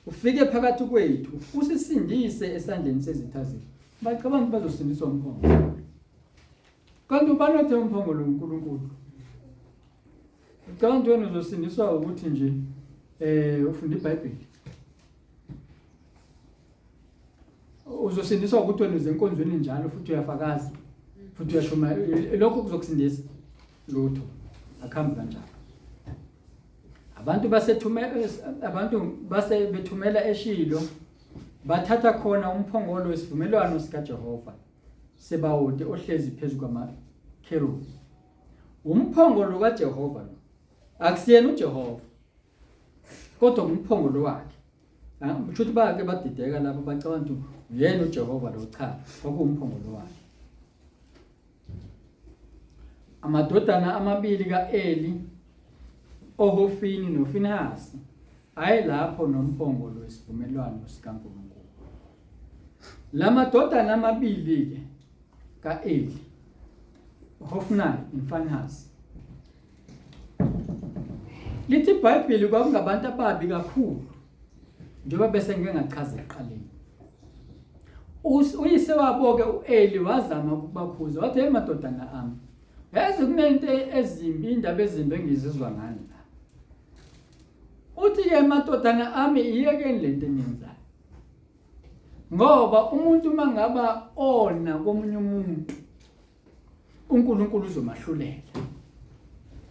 ufike phakathi kwethu usisindise esandleni sezitha zethu. Bacabanga ukuthi bazosindiswa umphongolo. Kanti ubani othe umphongolo uNkulunkulu? Ucabanga ukuthi wena uzosindiswa ukuthi nje Ufunda iBhayibheli. Uzosindiswa ukuthi wena uze enkonzweni njalo futhi uyafakaza futhi uyashumayela, lokho kuzokusindisa lutho, akuhambi kanjalo. Abantu basethume abantu base bethumela eShilo bathatha khona umphongolo wesivumelwano sikaJehova Sebawoti ohlezi phezu kwamakherubi. Umphongolo kaJehova lo akusiyena uJehova kodwa umphongolo wakhe. Kusho ukuthi bake badideka lapho bacabanga ukuthi uyena uJehova lo, cha, kwakuwumphongolo wakhe. Amadodana amabili ka-Eli, oHofini noFinehasi, ayelapho nomphongolo wesivumelwano sikaNkulunkulu. La madodana amabili-ke ka-Eli, Hofni and Finehasi, lithi iBhayibheli kwakungabantu ababi kakhulu, njengoba bese ngike ngachaza ekuqaleni. Uyise wabo-ke u-Eli wazama ukubakhuza, wathi, hey madodana ami, yazi kunento ezimbi, indaba ezimbi engizizwa ngani la. Uthi-ke madodana ami, iyekeni lento eniyenzayo. Ngoba umuntu uma ngaba ona komunye umuntu, uNkulunkulu uzomahlulela.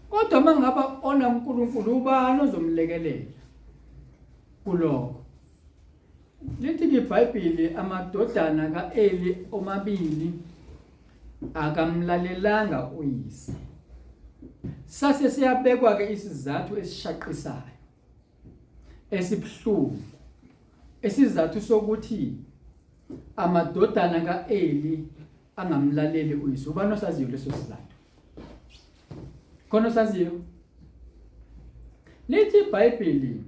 Kodwa uma ngaba ona uNkulunkulu, ubani ozomlekelela kulokho? Lithi ke iBhayibheli amadodana kaEli omabili akamlalelanga uyise. Sase siyabekwa ke isizathu esishaqisayo esibuhlungu, isizathu sokuthi amadodana kaEli angamlaleli uyise. Ubani osaziyo leso sizathu? Khona osaziyo? Lithi iBhayibheli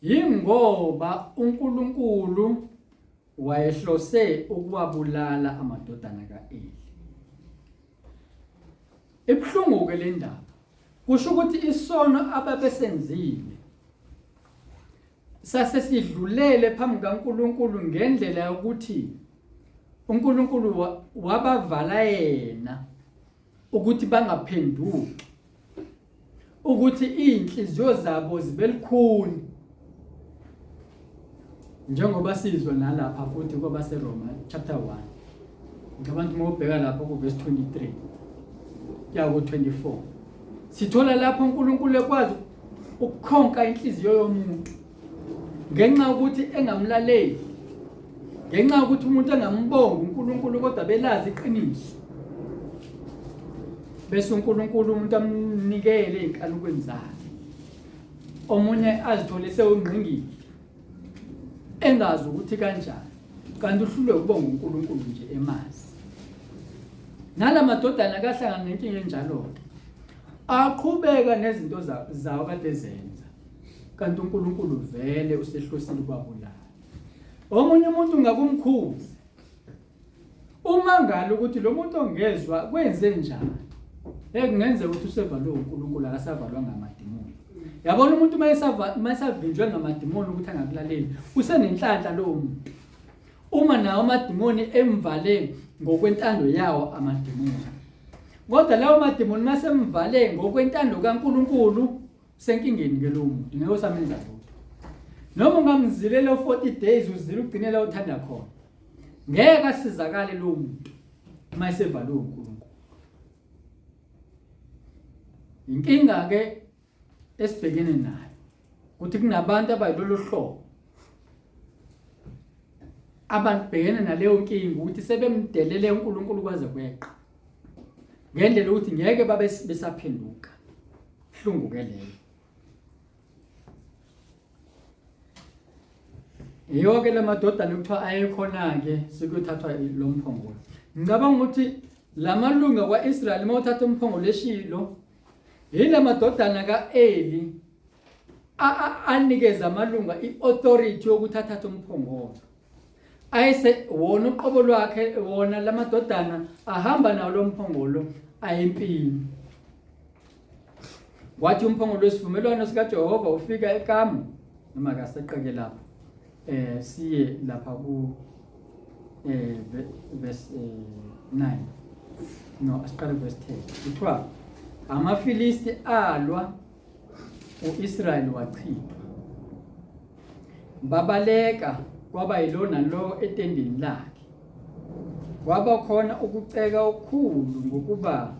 yingoba uNkulunkulu wayehlose ukuwabulala amadodana kaEli. Ibuhlungu ke le ndaba. Kusho ukuthi isono ababesenzile sase sidlulele phambi kaNkulunkulu ngendlela yokuthi uNkulunkulu wabavala yena ukuthi bangaphenduki, ukuthi izinhliziyo zabo zibelikhuni, njengoba sizwa nalapha futhi kwabaseRoma chapter 1. Ngicabanga ukuthi uma ubheka lapho ku-verse 23 kuya ku-24, sithola lapho uNkulunkulu ekwazi ukukhonka inhliziyo yomuntu ngenxa yokuthi engamlaleli, ngenxa yokuthi umuntu engambongi uNkulunkulu kodwa belazi iqiniso, bese uNkulunkulu umuntu amnikele ezinkalukweni zakhe, omunye azithole sewungqingili engazi ukuthi kanjani, kanti uhlulwe ukubonga uNkulunkulu nje emazi. Nala madodana kahlangana nenkinga enjalo-ke, aqhubeka nezinto zawo kade zenza, kanti uNkulunkulu vele usehlosile ukwabulala. Omunye umuntu ngakumkhuza umangala ukuthi lo muntu ongezwa kwenze njani, ekungenzeka ukuthi usevalwe uNkulunkulu, akasavalwa ngamadimoni. Yabona umuntu uma esavinjwe ngamadimoni ukuthi angakulaleli, usenenhlanhla lowo muntu. Uma nawo amadimoni emvale ngokwentando yawo amadimoni, kodwa lawo madimoni masemvale ngokwentando kaNkulunkulu, senkingeni ke lowo muntu, ngeke usamenza lutho. Noma ungamzilela 40 days, uzile ugcine la uthanda khona, ngeke asizakale lowo muntu uma esevalwe uNkulunkulu. Inkinga ke esibhekene nayo ukuthi kunabantu abayilolu hlobo ababhekene naleyo nkinga, ukuthi sebemdelele uNkulunkulu kwaze kweqa ngendlela ukuthi ngeke babe besaphenduka. Hlungu ke leyo. Yiyo ke lamadodana kuthiwa ayekhona-ke sekuyothathwa lo mphongolo. Ngicabanga ukuthi la malunga kwa-Israyeli uma uthatha umphongolo eShilo, yila madodana ka-Eli anikeza amalunga i-authority yokuthi athathe umphongolo. Ayese wona uqobo lwakhe, wona lamadodana ahamba nawo lo mphongolo ayempini. Wathi umphongolo wesivumelwano sikaJehova ufika ekamu, noma kaseqeke lapho, siye lapha ku verse 9, no, asiqale verse 10. Kuthiwa amaFilisti alwa U-Israyeli wachithwa. Babaleka kwaba yilona lo etendeni lakhe. Kwaba khona ukuceka okukhulu ngokuba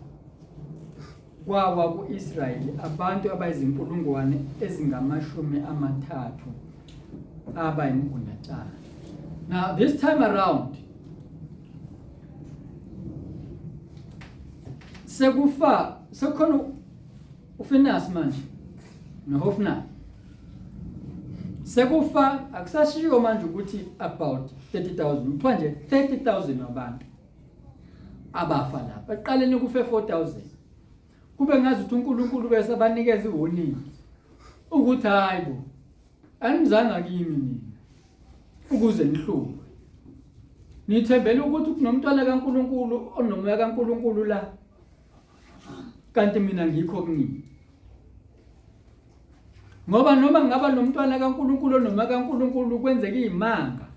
kwawa ku-Israyeli abantu abayizinkulungwane ezingamashumi amathathu abayimgundatshana. Now this time around sekufa sekukhona uFinas manje noHofnani sekufa akusashiwo manje ukuthi about 30000 kuthiwa nje 30000 wabantu abafa lapha ekuqaleni kufe 4000 kube ngazi ukuthi uNkulunkulu bese abanikeza iwarning ukuthi hayi bo anizanga kimi nina ukuze nihlulwe nithembele ukuthi kunomntwana kaNkulunkulu onomoya kaNkulunkulu la kanti mina ngikho kunini ngoba noma ngaba nomntwana kaNkulunkulu noma kaNkulunkulu kwenzeka izimanga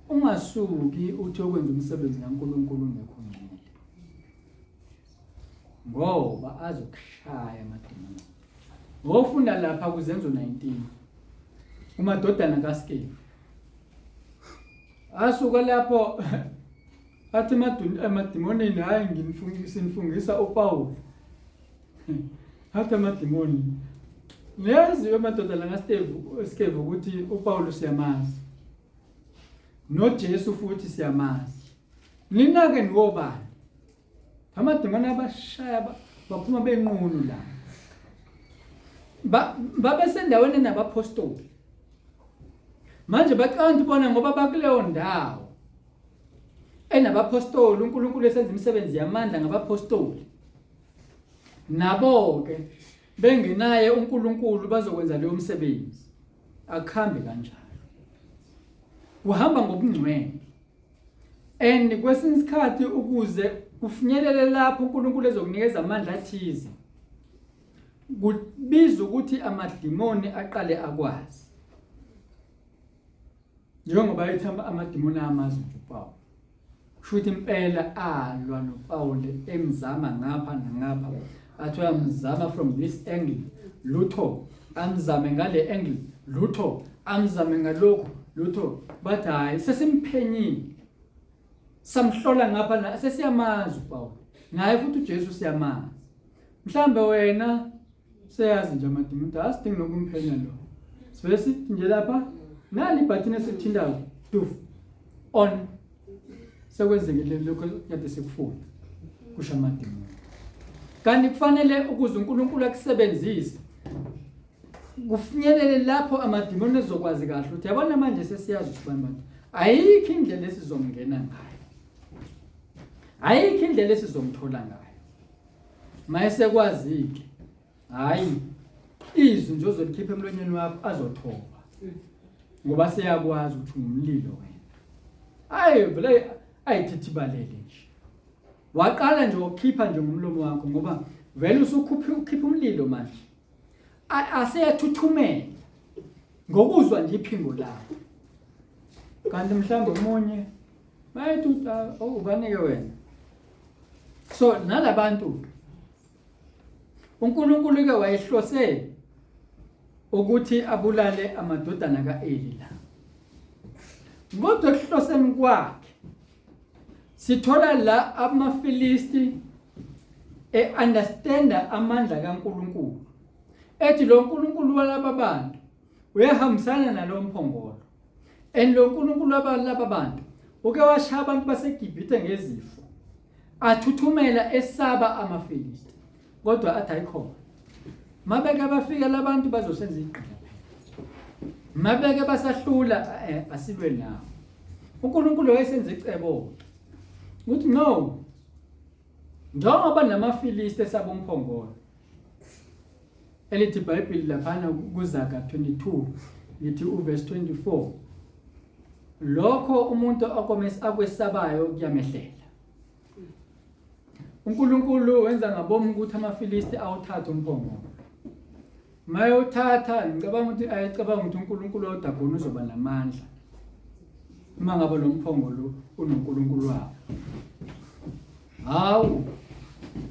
ungasuki uthi okwenza umsebenzi kaNkulunkulu ungekho ngcwele ngoba azokushaya amademoni ngofunda lapha kuzenzo 19 umadodana kaSkefu asuka lapho athi emadimonini hhayi sinifungisa uPawulu athi amadimoni niyaziwe madoda la ngaSkevu ukuthi uPawulu siyamazi noJesu futhi siyamazi nina-ke niwobani amadimoni abashaya baphuma benqunu la babesendaweni nabaphostoli manje bacabanga bona ngoba bakuleyo ndawo enabaphostoli uNkulunkulu esenza imisebenzi yamandla ngabaphostoli nabo-ke bengenaye uNkulunkulu bazokwenza leyo msebenzi akuhambi kanjalo kuhamba ngobungcwele and kwesinye isikhathi ukuze kufinyelele lapho uNkulunkulu ezokunikeza amandla athize kubiza ukuthi amadimoni aqale akwazi njengoba ethi amadimoni amazi nje uPawulu kusho ukuthi impela alwa noPawulu emzama ngapha nangapha athi uyamzama from this angle lutho amzame ngale angle lutho amzame ngalokhu lutho bathi hhayi sesimphenyile samhlola ngapha na sesiyamazi uPawulu naye futhi uJesu siyamazi mhlambe wena Seyazi nje amadimoni ukuthi asidingi nokumphenya lo. Sivele sithi nje lapha nali ibhathini esithintayo tuf on sekwenzekile lokho kade sikufuna kusho amadimoni. Kanti kufanele ukuze uNkulunkulu akusebenzise kufinyelele lapho amadimoni ezokwazi kahle ukuthi yabona manje sesiyazi ukuthi bani ayikho indlela esizomngena ngayo ayikho indlela esizomthola ngayo Mayesekwazi-ke hhayi izwi nje ozolikhipha emlonyeni wakho azothoba ngoba seyakwazi ukuthi ungumlilo wena hayi vele ayithithibalele nje waqala nje ukukhipha nje ngomlomo wakho ngoba vele usukhupha ukhipha umlilo manje aseyathuthumela ngokuzwa nje iphimbo lakho kanti mhlawumbe omunye bayethi oh, ubanike wena so nalabantu uNkulunkulu ke wayehlose ukuthi abulale amadodana kaEli la kodwa ekuhloseni kwakhe sithola la amaFilisti e-understanda amandla kaNkulunkulu ethi lo nkulunkulu walaba bantu uyahambisana nalo mphongolo And lo nkulunkulu wabalaba bantu uke washaya abantu baseGibhithe ngezifo athuthumela esaba amaFilisti kodwa athi ayikhona mabeke bafika labantu bazosenza igqila phela mabeke basahlula eh, asilwe nawo uNkulunkulu wayesenza icebo ukuthi no njengoba namaFilisti esaba umphongolo elithi iBhayibheli laphana kuZaga 22 lithi uverse 24 lokho umuntu akwesabayo kuyamehlela uNkulunkulu wenza ngabomu ukuthi amaFilisti awuthathe umphongolo mayewuthatha ngicabanga ukuthi ayecabanga ukuthi uNkulunkulu oDagoni uzoba namandla uma ngabe lo mphongolo unoNkulunkulu wabo hawu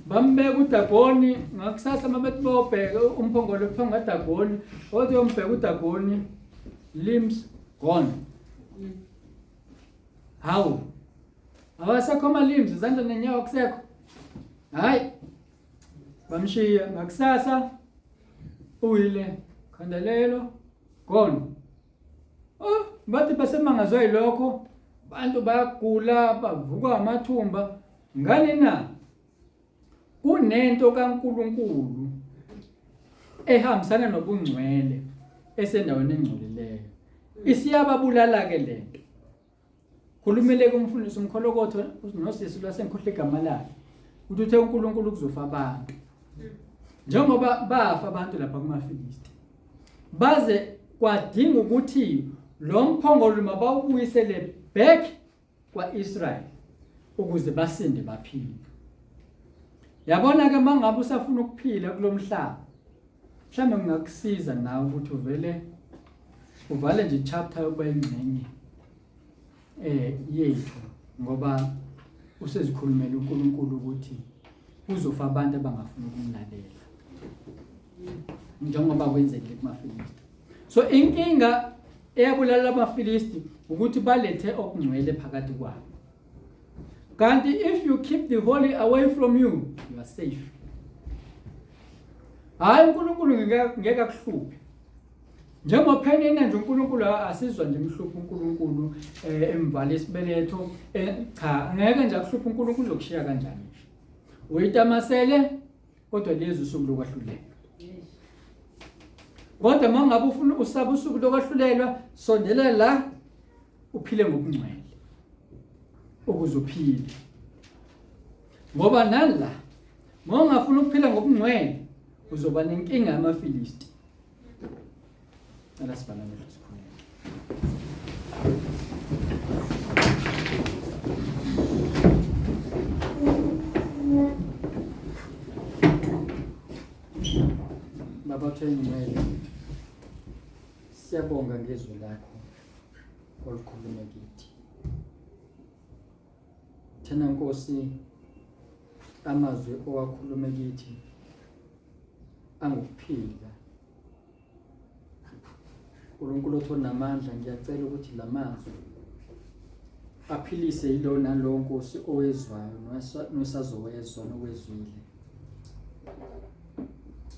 Bambeka uDagoni ngakusasa uma bethi bobheka umphongolo phambi kaDagoni, wathi uyombheka uDagoni, limbs gone. Hawu. Awasekho ama-limbs, izandla nenyawo akusekho. Hayi. Bamshiya ngakusasa uwile khandelelo gone. Oh, bathi basemangazwe yilokho abantu bayagula bavukwa amathumba ngani na kunento kaNkuluNkulu ehambisana nobungcwele esendaweni engcolileyo isiyababulala ke lento khulumeleke umfundisi umkholokotho nosisi lwasenkhohle igama lakhe ukuthi uthe uNkulunkulu kuzofa abantu njengoba bafa abantu lapha kumaFilisti baze kwadinga ukuthi lo mphongolo mabawubuyisele back kwa-Israel ukuze basinde baphile. Yabona ke mangabe usafuna ukuphila kulomhlaba mhlawumbe ngingakusiza nawe ukuthi uvele uvale nje chapter yokuba ingxenye eh yethu ngoba usezikhulumela uNkulunkulu ukuthi kuzofa abantu abangafuni ukumlalela njengoba kwenzekile kumaFilisti. So inkinga eyabulala amaFilisti ukuthi balethe okungcwele phakathi kwabo. Kanti if you keep the holy away from you, you are safe. Hayi uNkulunkulu ngeke akuhluphe. Njengophenina nje uNkulunkulu asizwa nje emhluphe uNkulunkulu eh, emvala isibeletho eh, cha ngeke nje akuhluphe uNkulunkulu uzokushiya kanjani nje. Uyitamasele kodwa liyeza usuku lokwahlulelwa. Kodwa uma ngabe ufuna usaba usuku lokwahlulelwa sondela la uphile ngokungcwele ukuze uphile. Ngoba nala uma ungafuna ukuphila ngokungcwele uzoba nenkinga yamaFilisti. Cela sibale amehlo sikhuleke. Baba Thengcwele, siyabonga ngezwi lakho olukhulume kithi. Thina Nkosi amazwi owakhulume kithi angukuphila uNkulunkulu othi onamandla ngiyacela ukuthi la mazwi aphilise yilo nalowo Nkosi owezwayo nosazowezwa nowezwile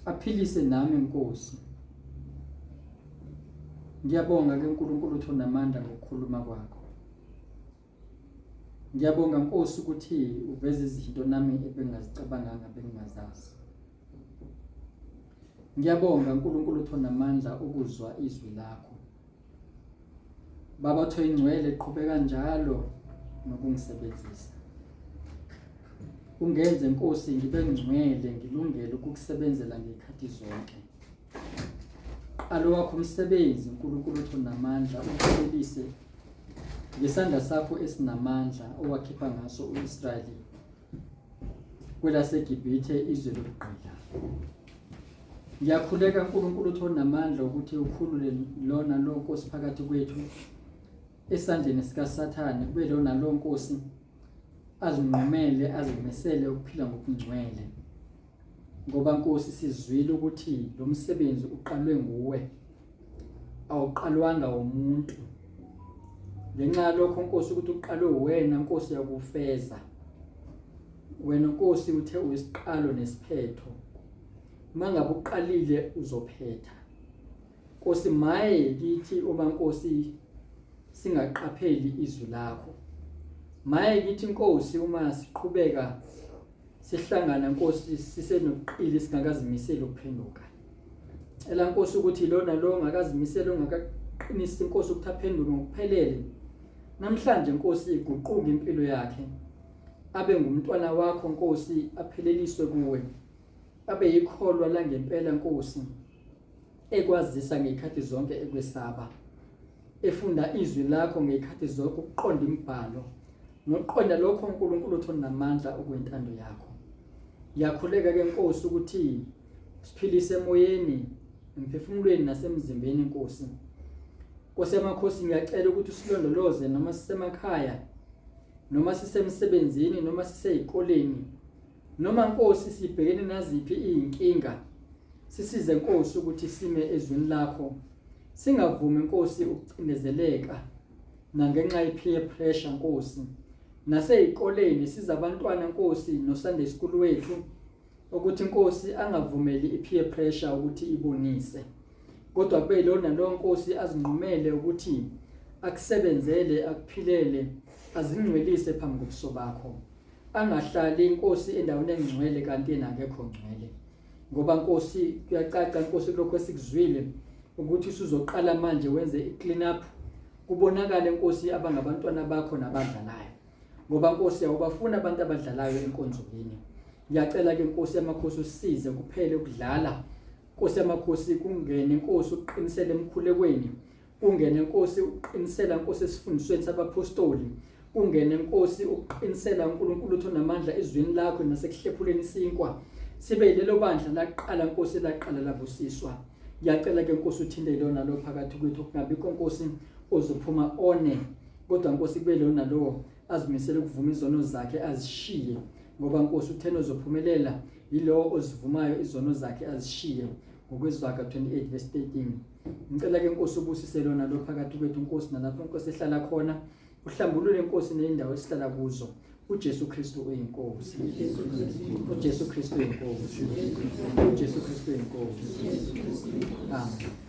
aphilise nami Nkosi ngiyabonga ke uNkulunkulu uthi onamandla ngokukhuluma kwakho ngiyabonga Nkosi ukuthi uveze izinto nami ebengingazicabanganga bengingazazi Ngiyabonga uNkulunkulu uthi onamandla ukuzwa izwi lakho. Baba uthi oyingcwele qhubeka njalo nokungisebenzisa. Ungenze Nkosi ngibe ngcwele ngilungele ukukusebenzela ngekhathi zonke. Qala wakho umsebenzi uNkulunkulu uthi onamandla uphelelise ngesandla sakho esinamandla owakhipha ngaso uIsrayeli kwelaseGibhithe izwe lokugqila. Ngiyakhuleka uNkulunkulu uthi onamandla ukuthi ukhulule lona lo Nkosi phakathi kwethu esandleni sikaSathane kube lona lo Nkosi azinqumele azimisele ukuphila ngokungcwele ngoba Nkosi sizwile ukuthi lo msebenzi uqalwe nguwe awuqalwanga umuntu ngenxa yalokho Nkosi ukuthi uqalwe wena Nkosi yakufeza wena Nkosi uthe uyisiqalo nesiphetho mangabe uqalile uzophetha Nkosi maye kithi uma Nkosi singaqapheli izwi lakho maye kithi Nkosi uma siqhubeka sihlangana Nkosi sisenobuqili singakazimiseli ukuphenduka cela Nkosi ukuthi lona lo ongakazimiseli ongakaqinisi Nkosi ukuthi aphenduke ngokuphelele namhlanje Nkosi iguquke impilo yakhe abe ngumntwana wakho Nkosi apheleliswe kuwe abe yikholwa langempela Nkosi ekwazisa ngezikhathi zonke ekwesaba efunda izwi lakho ngezikhathi zonke ukuqonda imibhalo nokuqonda lokho uNkulunkulu uthi onamandla okwentando yakho ngiyakhuleka ke Nkosi ukuthi siphilise emoyeni emphefumulweni nasemzimbeni Nkosi Nkosi yamakhosi ngiyacela ukuthi usilondoloze noma sisemakhaya noma sisemsebenzini noma siseyikoleni. Noma Nkosi sibhekene naziphi izinkinga, sisize Nkosi ukuthi sime ezwini lakho. Singavumi Nkosi ukucindezeleka nangenxa ye-peer pressure Nkosi. Nasezikoleni siza abantwana Nkosi no-Sunday school wethu ukuthi Nkosi angavumeli i-peer pressure ukuthi ibonise. Kodwa kube lo nalowo Nkosi azinqumele ukuthi akusebenzele akuphilele azingcwelise phambi kobuso bakho. Angahlali inkosi endaweni engcwele kanti yena akekho ngcwele. Ngoba Nkosi kuyacaca Nkosi kulokho esikuzwile ukuthi usuzoqala manje wenze i-clean up kubonakale Nkosi abangabantwana bakho nabadlalayo. Ngoba Nkosi awubafuna abantu abadlalayo enkonzweni. Ngiyacela ke Nkosi yamakhosi usisize kuphele ukudlala. Nkosi yamakhosi kungene Nkosi uqinisele emkhulekweni. Kungene Nkosi uqinisela Nkosi esifundisweni sabaphostoli. Kungene Nkosi ukuqinisela uNkulunkulu uthi onamandla ezwini lakho nasekuhlephuleni isinkwa. Sibe yilelo bandla laqala Nkosi laqala labusiswa. Ngiyacela ke Nkosi uthinte lona lo phakathi kwethu kungabikho Nkosi ozophuma one kodwa Nkosi kube lona lo azimisele ukuvuma izono zakhe azishiye ngoba Nkosi uthena ozophumelela yilowo ozivumayo izono zakhe azishiye ngokwezwaga 28 verse 13. Ngicela ke Nkosi ubusise lona lo phakathi kwethu Nkosi nalapho Nkosi ehlala khona uhlambulule Nkosi nezindawo esihlala kuzo. uJesu Kristu uyinkosi. uJesu Kristu uyinkosi. uJesu Kristu uyinkosi. Amen.